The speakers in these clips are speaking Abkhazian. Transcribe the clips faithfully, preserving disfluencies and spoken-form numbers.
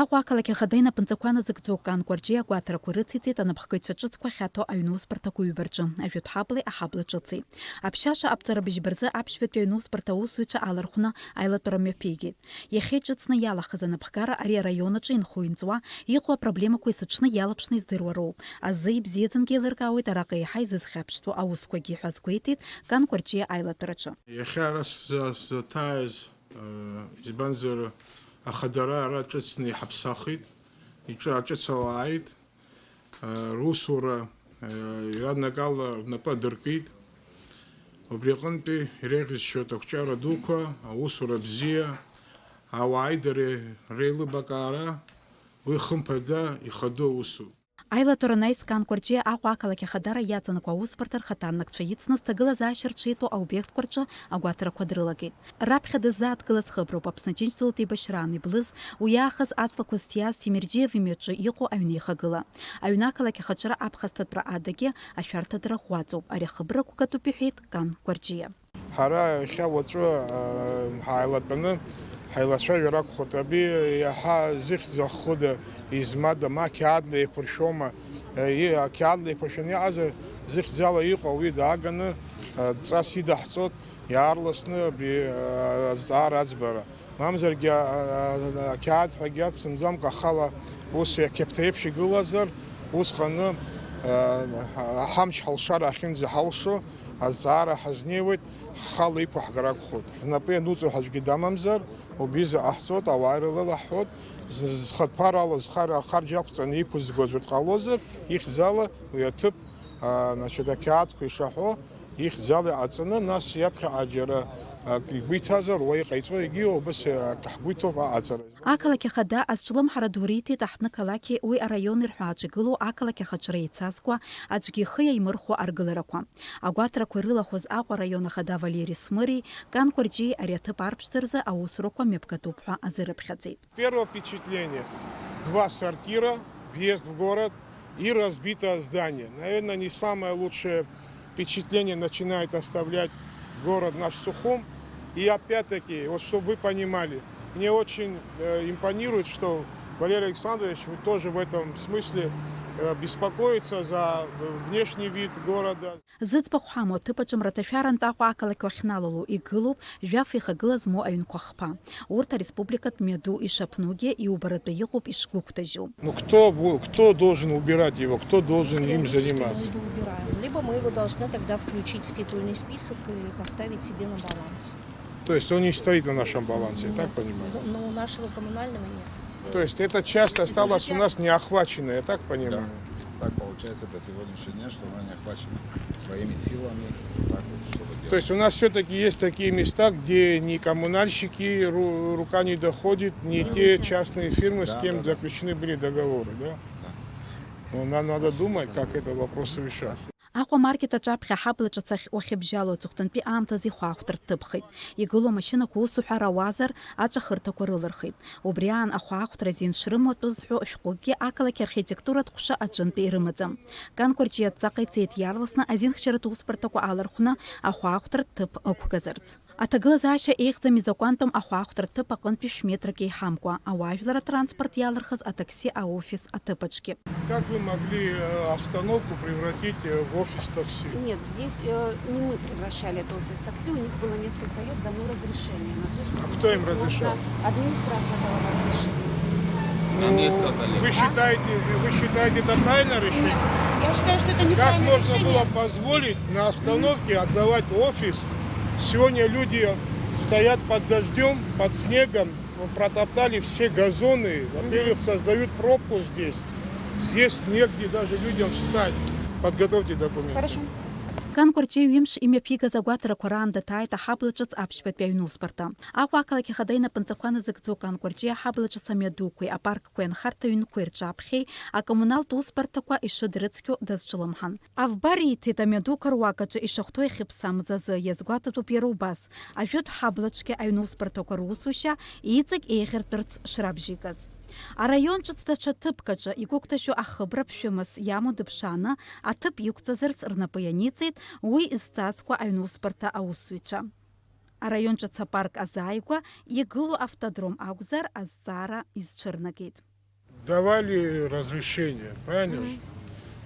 Аҟәа ақалақь ахада инапынҵақәа назыгӡо Кан Кәарҷиа агәаҭарақәа рыциҵеит анапхгаҩцәа ҿыцқәа ахьаҭо аҩнуспырҭақәа ҩба рҿы, ажәытә ҳабли аҳабла ҿыци. Аԥшьаша аԥҵара быжьба рзы аԥшьбатәи аҩнуспырҭа аусзуҩцәа алархәны аилатәара мҩаԥигеит. Иахьа иҿыцны иалахаз анапхгара ари араион аҿы инхо-инҵуа иҟоу апроблемақәа есыҽны иалаԥшны издыруа роуп. Азы ибзиаӡангьы еилыркаауеит араҟа еиҳа изызхьаԥшӡоу аусқәагьы ҳәа азгәеиҭеит Кан Кәарҷиа аилатәараҿы. Иахьа ара сза-, сзаҭааиз, э, избанзар, ахадара ара ҿыцны иҳаԥсахит, иҿы аҿыцала ааит, э, русура, э, иранагала рнапы адыркит. Убри аҟынтәи иреиӷьасшьоит ақәҿиара дуқәа, аусура бзиа, ауааи дареи реилыбакаара, уи хымԥада ихадоу усуп. Аилатәара анаҩс Кан Кәарҷиа Аҟәа ақалақь ахадара иаҵанакуа аусбарҭа рхаҭарнакцәа ицны зҭагылазаашьа рҽеитәу аобиектқәа рҿы агәаҭарақәа дрылагеит. Раԥхьа дыззааҭгылаз хыброуп Аԥсны Аџьынџьтәылатә еибашьраан иблыз, уи аахыс аҵлақәа зҭиааз Ҭемерџьиев имҩаҿы иҟоу аҩнеихагыла. Аҩны ақалақь ахаҿра аԥхасҭатәра адагьы ашәарҭадара ӷәӷәаӡоуп, ари ахыбра қәгатәуп, иҳәеит Кан Кәарҷиа. Ҳара иахьа уаҵәы, аа, ҳааилатәаны ҳаилацәажәар акәхоит. Абри иаҳа зыхьӡ ахыда, измада, ма ақьаадла еиқәыршәома, и-, ақьаадла еиқәыршәаны иҟазар, зыхьӡала иҟоу уи дааганы, аа, дҵас идаҳҵоит, иаарласны абри, аа, азҵаара аӡбара. Мамзаргьы, аа, аа, ақьаад ҳәагьы ацымҵамкәа, ахала ус ақьаԥҭа еиԥш игылазар, усҟаны, аа, ҳамч ҳалшар ахьынӡаҳалшо, азҵаара ҳазнеиуеит, ҳхала иқәаҳгар акәхоит. Знапы иануҵо ҳәа аӡәгьы дамамзар, убри заҟа ҳцоит, ауаа ирылалаҳхәоит. З-, зхатә ԥарала зхар-, ахарџь ақәҵаны иқәызго аӡәы дҟалозар, ихьӡала уи аҭыԥ, а, значит, ақьаадқәа ишаҳәо, ихьӡала иҟаҵаны, нас иаԥхьаҟа џьара акы игәы иҭазар, уа иҟаиҵо, егьиу убас акы ҳгәы иҭоуп аҟаҵара. Ақалақь ахада азҿлымҳара ду риҭеит аҳҭнықалақьи уи араиони рҳәааҿ игылоу ақалақь ахаҿра еицазкуа аӡәгьы ихы иаимырхәо аргыларақәа. Агәаҭарақәа ирылахәыз Аҟәа араион ахада Валери Смыри Кан Кәарҷиеи ари аҭыԥ арԥшӡаразы аусурақәа мҩаԥгатәуп ҳәа азырыԥхьаӡеит. Первое впечатление. Два сортира, въезд в город и разбитое здание. Наверное, не самое лучшее впечатление начинает оставлять город наш Сухум. И опять-таки, вот чтобы вы понимали, мне очень, э, импонирует, что Валерий Александрович, вы тоже в этом смысле, э, беспокоится за, э, внешний вид города. Зыӡбахә ҳамоу аҭыԥ аҿы мраҭашәарантә Аҟәа ақалақь уахьналало игылоуп жәаф ихагыла змоу аҩнқәа хԥа. Урҭ ареспубликатә мҩаду ишаԥнугьы иубаратәы иҟоуп ишгәыгәҭажьу. Ну, кто бу-, кто должен убирать его, кто должен им заниматься? Либо мы его должны тогда включить в титульный список и поставить себе на баланс. То есть он не стоит на нашем балансе, я так понимаю? Ну, у нашего коммунального нет. То есть эта часть осталась у нас неохваченная, я так понимаю? Да. Так получается по сегодняшний день, что она не охвачена своими силами. Так вот, чтобы делать. То есть у нас всё-таки есть такие места, где ни коммунальщики, ру-, рука не доходит, ни те частные фирмы, с кем заключены были договоры, да? Да. Ну, нам надо думать, как этот вопрос решать. Аҟәа амаркет аҿаԥхьа аҳабла ҿыц ахь уахьыбжьало аҵыхәтәантәи аамҭазы ихәаахәҭра ҭыԥхеит. Игылоу амашьынақәа усуҳәар ауазар, аҵәахырҭақәа рылырхит. Убри аан ахәаахәҭра азин шрымоу атәы зҳәо шәҟәыкгьы ақалақь архитектуратә ҟәша аҿынтәи ирымаӡам. Кан Кәарҷиа адҵа ҟаиҵеит иаарласны азинхьчаратә усбарҭақәа алархәны ахәаахәҭра ҭыԥ ықәгаӡарц. Аҭагылазаашьа еиӷьӡам изакәантәым ахәаахәҭра ҭыԥ аҟынтәи шә-метрак еиҳамкәа, ауаажәлар атранспорт иалырхыз атакси аофис аҭыԥаҿгьы. Как вы могли, э, остановку превратить, э, в офис такси? Нет, здесь, э, не мы превращали это в офис такси, у них было несколько лет дано разрешение на то, что... А кто им здесь разрешал? Можно, администрация дала разрешение. Нам несколько лет. Вы считаете, вы считаете, это правильное решение? Нет, я считаю, что это неправильное решение. Как можно было позволить на остановке отдавать офис? Сегодня люди стоят под дождём, под снегом, протоптали все газоны. Во-первых, создают пробку здесь. Здесь негде даже людям встать. Подготовьте документы. Хорошо. Кан Кәарҷиа ҩымш имҩаԥигаз агәаҭарақәа раан даҭааит аҳабла ҿыц аԥшьбатәи аҩнуспарҭа. Аҟәа ақалақь ахада инапынҵақәа назыгӡо Кан Кәарҷиа аҳабла ҿыц амҩадуқәеи апаркқәеи анхарҭа ҩнқәеи рҿаԥхьеи акоммуналтә усбарҭақәа ишыдрыцқьо дазҿлымҳан. Авбар ииҭеит амҩадуқәа руак аҿы ишахәҭоу иахьыԥсамыз азы, иазгәаҭатәуп иара убас, ажәытә ҳаблаҿгьы аҩнуспарҭақәа русушьа иҵегь еиӷьыртәырц шрабжьигаз. Араион ҿыц даҽа ҭыԥк аҿы игәыгәҭашьо ахыбра ԥшәымас иамоу дыԥшааны, аҭыԥ иқәҵазарц рнапы ианиҵеит уи зҵазкуа аҩнуспарҭа аусзуҩцәа. Араион ҿыц апарк азааигәа игылоу автодром акәзар, азҵаара изцәырнагеит. Давали разрешение, правильно же?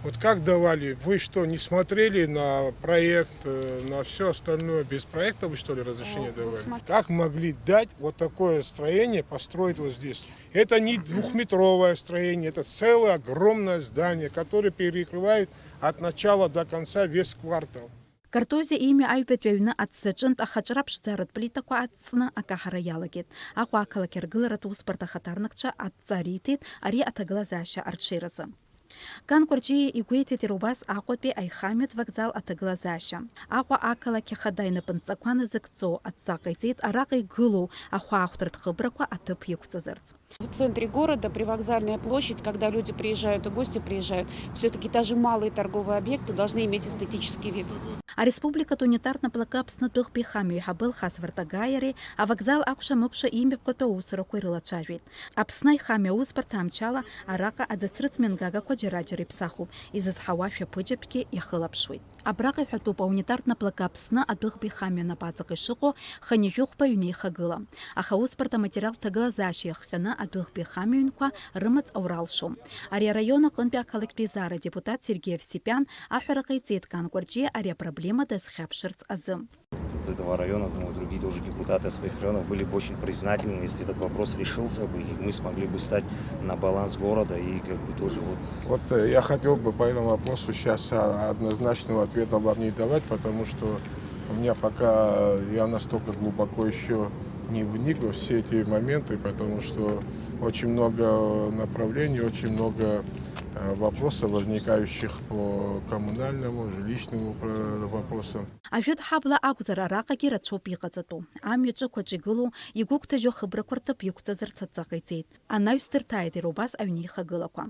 Вот как давали? Вы что, не смотрели на проект, э, на все остальное? Без проекта вы, что ли, разрешение давали? Как могли дать вот такое строение построить вот здесь? Это не двухметровое строение, это целое огромное здание, которое перекрывает от начала до конца весь квартал. Картозиа имҩа аҩбатәи аҩны аҭӡаҿынтә ахаҿра ԥшӡаратә плитақәа адҵны акаҳара иалагеит. Аҟәа ақалақь аргыларатә усбарҭа ахаҭарнакцәа адҵа риҭеит ари аҭагылазаашьа арҽеиразы. Кан Кәарҷиа игәеиҭеит иара убас Аҟәатәи аихамҩатә вокзал аҭагылазаашьа. Аҟәа ақалақь ахада инапынҵақәа назыгӡо адҵа ҟаиҵеит араҟа игылоу ахәаахәҭратә хыбрақәа аҭыԥ иқәҵазарц. В центре города, привокзальная площадь, когда люди приезжают и гости приезжают, все-таки даже малые торговые объекты должны иметь эстетический вид. Ареспубликатә унитартә наплакы Аԥсны адәыӷба ихамҩа еиҳабы Алхас Вартагаиареи авокзал акәша-мыкәша имҩаԥгатәу аусурақәа ирылацәажәеит. Аԥсны аихамҩа аусбарҭа амчала араҟа аӡацрыҵ мҩангагақәа џьара-џьара иԥсахуп, изызҳауа шәаԥыџьаԥгьы иахылаԥшуеит. Абраҟа иҳәатәуп аунитартә наплакы Аԥсны адәыӷба ихамҩа напаҵаҟа ишыҟоу хынҩажәи хәба ҩны ихагыла. Аха аусбарҭа аматериалтә ҭагылазаашьа иахҟьаны адәыӷба ихамҩа ҩнқәа рымаҵ аура алшом. Ари араион аҟынтәи ақалақьтә еизара адепутат Сергеи Овсепиан аҳәара ҟаиҵеит Кан Кәарҷиа ари апроблема дазхьаԥшырц азы. От этого района, ну, и другие тоже депутаты своих районов были бы очень признательны, если этот вопрос решился бы, и мы смогли бы встать на баланс города и как бы тоже вот Вот э, я хотел бы по этому вопросу сейчас однозначного ответа вам не давать, потому что у меня пока э, я настолько глубоко еще не вник во все эти моменты, потому что очень много направлений, очень много э, вопросов, возникающих по коммунальному, жилищному э, вопросам. Ажәытә ҳабла акәзар, араҟагьы рацәоуп иҟаҵатәу. Амҩа ҿықәаҿ игылоу, игәыгәҭажьу ахыбрақәа рҭыԥ иқәҵазарц адҵа ҟаиҵеит. Анаҩс дырҭааит иара убас аҩнеихагылақәа.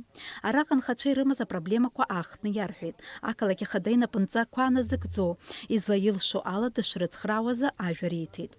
Араҟа анхацәа ирымаз апроблемақәа аахтны иарҳәеит. Ақалақь ахада инапынҵақәа назыгӡо, излаилшо ала дышрыцхраауазы ажәа риҭеит.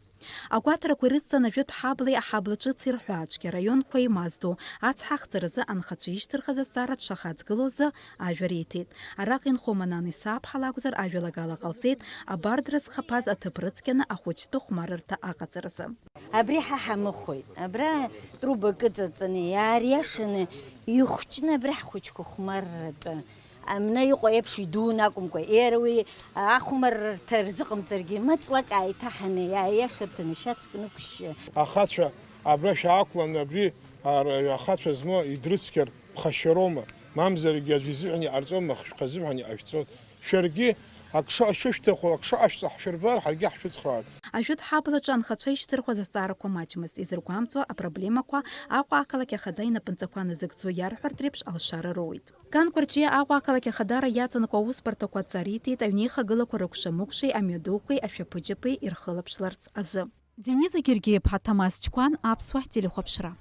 Агәаҭарақәа ирыдҵан ажәытә ҳаблеи аҳабла ҿыци рҳәааҿгьы араионқәа имаздо, ацҳа ахҵаразы анхацәа ишьҭырхыз азҵаара дшахаҵгылоу азы ажәа риҭеит. Араҟа инхо Манан Исааԥҳа лакәзар ажәалагала ҟалҵеит, абардра зхаԥаз аҭыԥ рыцқьаны ахәыҷтәы хәмарырҭа аҟаҵаразы. Абри ҳа ҳамыхәеит. Абра трубак ыҵаҵаны, иаариашаны ихәҷны абра ҳхәыҷқәа хәмарратәы. Амна иҟоу еиԥш идуны акәымкәа, иара уи ахәмаррҭа рзыҟамҵаргьы, маҵлак ааиҭаҳаны, иааиашарҭаны шьацк нықәшьшьы. Ахацәа абра шәаақәланы абри ара ахацәа змоу идрыцқьар ԥхашьароума, мамзаргьы аӡәы изыҳәан иҟарҵома, хшәхазыҳәан иҟашәҵоит. Шәаргьы ак шаҟа шышәҭаху, ак шаҟа шәҵа ҳшәырбар, ҳаргьы ҳшәыцхраауеит. Ажәытә ҳаблаҿы анхацәа ишьҭырхуаз азҵаарақәа маҷмызт, изыргәамҵуа апроблемақәа Аҟәа ақалақь ахада инапынҵақәа назыгӡо иарҳәартә реиԥш алшара роуеит. Кан Кәарҷиа Аҟәа ақалақь ахадара иаҵанакуа аусбарҭақәа адҵа риҭеит аҩнеихагылақәа рыкәша-мыкәшеи амҩадуқәеи ашәаԥыџьаԥи ирхылаԥшларц азы. Дениза Гергиа-иԥҳа, Ҭамаз Чқәан, Аԥсуа ҳтелехәаԥшра.